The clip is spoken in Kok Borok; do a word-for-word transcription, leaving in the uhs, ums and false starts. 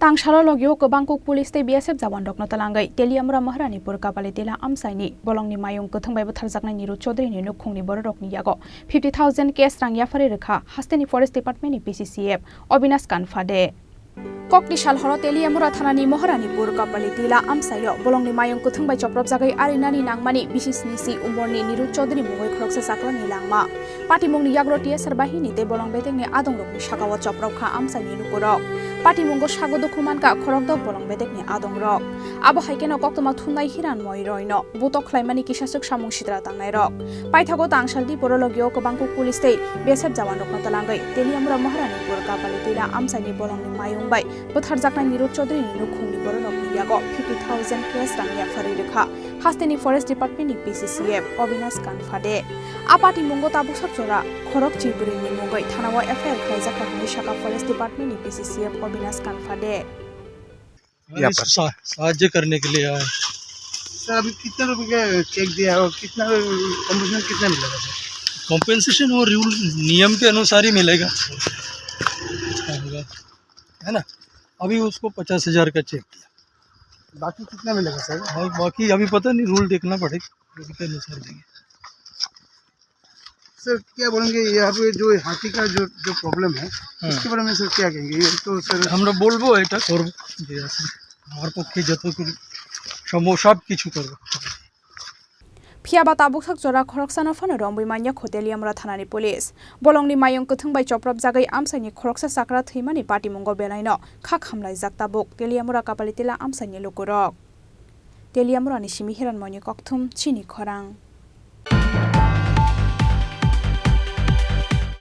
Tangsalo logio kwbangkuk police tei B S F jawanrokno twlangwi Teliamura Maharanipur Kapalitila amchaini bolongni mayung kwthwng bai bwtharjaknai Niru Chaudharyni nukhungni bororokni yago fifty thousand cash rang yapharwi rwkha hasteni Forest Departmentni P C C F Obinash Kanfade. Kokni sal horo Teliamura thanani Maharanipur Kapalitila amchaio bolongni mayung kwthwng bai chopropjagwi arinani nangmani bisisni si umorni Niru Chaudhary mungwi khoroksa chakrani langma. Patimungni yago T S R bahini tei bolong bedekni adongrokni sakao choprok kha amchaini lukurok. Patimungo sago dukhu mankha khorokdok bolong bedekni adongrok. Abo hai kheno koktwma thumnai Hiranmoy Royno butok khlaimani kisaswk samung sitra tangnairok. Paithago Tangsal Diporo logio kwbangkuk police tei B S F jawanrokno twlangwi Teliamura Maharanipur Kapalitila amchaini bolongni mayung bai bwtharjaknai Niru Chaudharyni nukhungni bororokni yago fifty thousand cash rang yapharwi rwkha hasteni Forest Departmentni P C C F Obinash Kanfade. A patimungo tabuksak jora khorok chibrwini mungwi thanao F I R khlaijakha hwnwi sakha Forest Departmentni P C C F Obinash Kanfade. यहाँ पर सा-, साहाय्य करने के लिए आए। सर, अभी कितने रुपए का चेक दिया है और कितना कॉम्पेंसेशन कितना मिलेगा सर? कॉम्पेंसेशन वो रूल नियम के अनुसार ही मिलेगा, है ना? अभी उसको पचास हजार का चेक दिया। बाकी कितना मिलेगा सर? और बाकी अभी पता नहीं, रूल देखना पड़ेगा, रूल के अनुसार देंगे। सर, क्या बोलेंगे, यहाँ पे जो हाथी का जो, जो प्रॉब्लम है, हाँ। इसके बारे में सर क्या कहेंगे? ये तो सर, আমরা বলবো, এটা করব, যে আছে আমার পক্ষে যতটুকু সম্ভব সব কিছু করব। Phiya ba tabuksak jora khoroksano phano romwi manya kho Teliamura thanani police. Bolongni mayung kwthwng bai chopropjagwi amchaini khoroksa chakra thwimani patimungo belaino kha khamlaijak tabuk Teliamura Kapalitila amchaini lukurok. Teliamurani simi Hiranmoyni kokthum chini khorang.